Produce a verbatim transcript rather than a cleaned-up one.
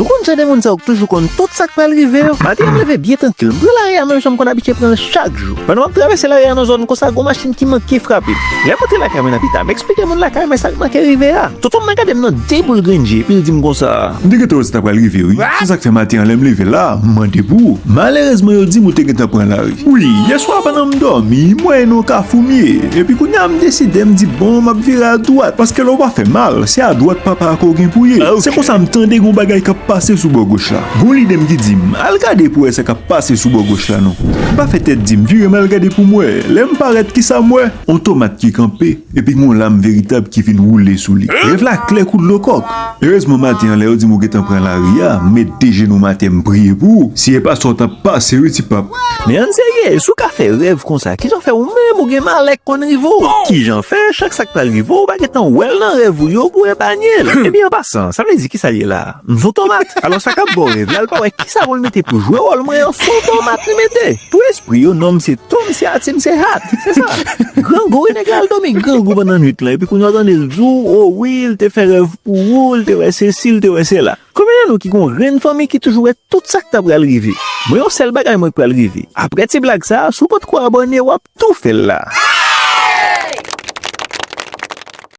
Ou konn jan de moun sa yo k toujou konn tout sa k pral rive yo? Maten an, m leve byen trankil, m pran lari a menm jan m konn abitye pran l chak jou. Pandan m ap travèse lari a nan zòn konsa, gon machin ki manke frape m. Lè m antre lakay mwen nan pita, m eksplike moun lakay mwen sa k manke rive a. Tonton m nan gade m nan de boul grenn je, epi l di m konsa: "M te gentan wè sa t ap pral rive, wi. Se sa k fè maten an, lè m leve la, m mande pou ou. Malerezman, yo di m ou te gentan pran lari." Wi, yèswa pandan m dòmi, m wè nan yon kafou m ye. Epi kounye a m deside, m di, "Bon, m ap vire adwat, paske lè w pa fè mal, se adwat papa a ke w gen pou ye." Se konsa m tande gon bagay k ap pase sou bò goch la. Gon lide m ki di m, "Al gade pou w wè sa k ap pase sou bò goch la non." M pa fè tèt di, m vire m al gade pou m wè. Lè m parèt, kisa m wè? On tomat ki kanpe, epi gon lam veritab ki vin woule sou li. Rèv la klè kou dlo kòk. Erezman, maten an, lè yo di m ou gentan pran lari a, m met de jenou m atè, m priye pou ou. Si e pa sa w t ap pase, wi, ti pap. Men ann serye, si w ka fè rèv konsa, kijan fè ou menm ou gen malè k konn rive w? Kijan fè chak sa k pral rive w, ou pa gentan wè l nan rèv ou yo pou w epanye l? Ebyen, an pasan, sa vle di kisa l ye la a? M se yon tomat. Alò, sa k ap ba w rèv la, l pa wè kisa pou l mete pou jwe wòl mwen an, se yon tomat li mete. Pou espri yo, non m se Tom, se Atim, se Hat. Se sa. Grangou, wi, nèg la al dòmi grangou pandan nwit lan. Epi kounye a w tande l di w, o wi, l te fè rèv pou ou, l te wè sesi, l te wè sela. Konbyen nan nou ki gon grenn fanmi ki toujou wè tout sa k ta pral rive? Mwen, yon sèl bagay mwen k pral rive. Aprè ti blag sa a, si w potko abòne, w ap tou fè l la.